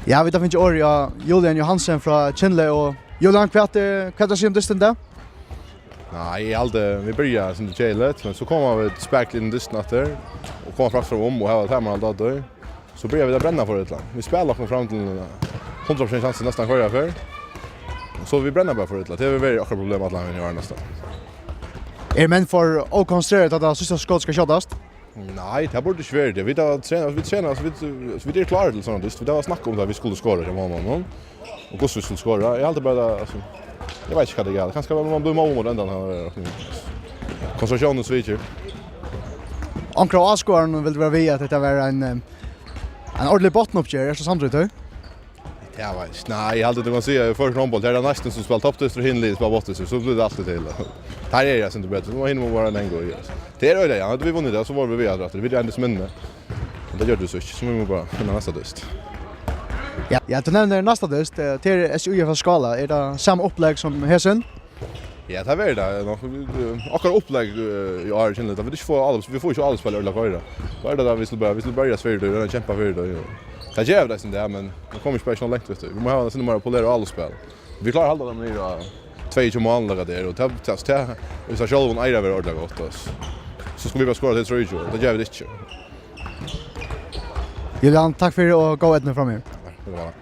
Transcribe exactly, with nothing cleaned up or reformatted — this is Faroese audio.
Ja, vit hava fingið orðið av Julian Johansen frá Kyndli, og Julian, hvat, eh, hvat er at siga um dystin í dag? Nei, eg haldi, vit byrja sum tað keðiligt, men so koma vit spakuliga inn í dystin aftur, og koma faktiskt fram um, og hava tað man halda á tí. So byrja vit at brenna for illa. Vit spæla okkum fram til hundrað prosent sjansir næstan hvørja ferð. Og so vit brenna bara for illa. Tað hevur verið okkara problem allan vegin í ár næstan. Eru menn for ókonsentreraðir, tá tað síðsta skot skal skjótast? Nei, tað burdi ikki verið tað. Vit hava trena-, vit trena, altso, vit, altso, vit eru klárir til sovorðið dyst. Vit hava snakkað um tað, at vit skuldu skora hjá monnunum. Og hvussu vit skuldu skora. Eg haldi bara, altso, eg veit ikki, hvat tað er galið. Kanska man blívur móður móti endan, hann er, konsentratiónin svíkir. Onkra av áskoðarunum vildi vera við, at hetta var ein, eh, ein ordentlig botnuppgerð. Ert tú samdur í tí? Tað veit eg ikki. Nei, eg haldi, tú kanst siga, í føroyskum hondbólti, her er tað næstan sum at spæla toppdystur, og hini liðini spæla botndystur, so blívur tað altíð til. Her er tað eitt sindur betri, nú hini mugu vera ein gang, ja. Tað er øgiliga, ja, vit vunnu tað, so vóru vit við aftur, vit eru eingin minni. Men tað gjørdi vit so ikki, so vit mugu bara finna næsta dyst. Ja, ja, tú nevnir næsta dyst, eh, tað er S U F Skála, er tað sama upplegg sum hesin? Ja, tað verður tað nokk. Vit, eh, okkara upplegg, eh, í ár, kennir, vit ikki fáa álops-, vit fáa ikki álopsspæl øll at koyra. Tá er tað, vit skulu bara, vit skulu berjast fyri tað, royna at kempa fyri tað, ja. Tað gera vit eisini tað, men vit koma ikki bara so langt, veitst tú. Vit mugu hava eitt sindur meira polerað álopsspæl. Vit klára at halda teimum niðri á tveyogtjúgu mál, nakað har, og tað, tað, tað, í sær sjálvum eigur at vera ordiliga gott, altso. So skulu vit bara skora til trýogtjúgu, tað gera vit ikki. Julian, takk fyri og góða eydnu framvegis. Takk fyri tað.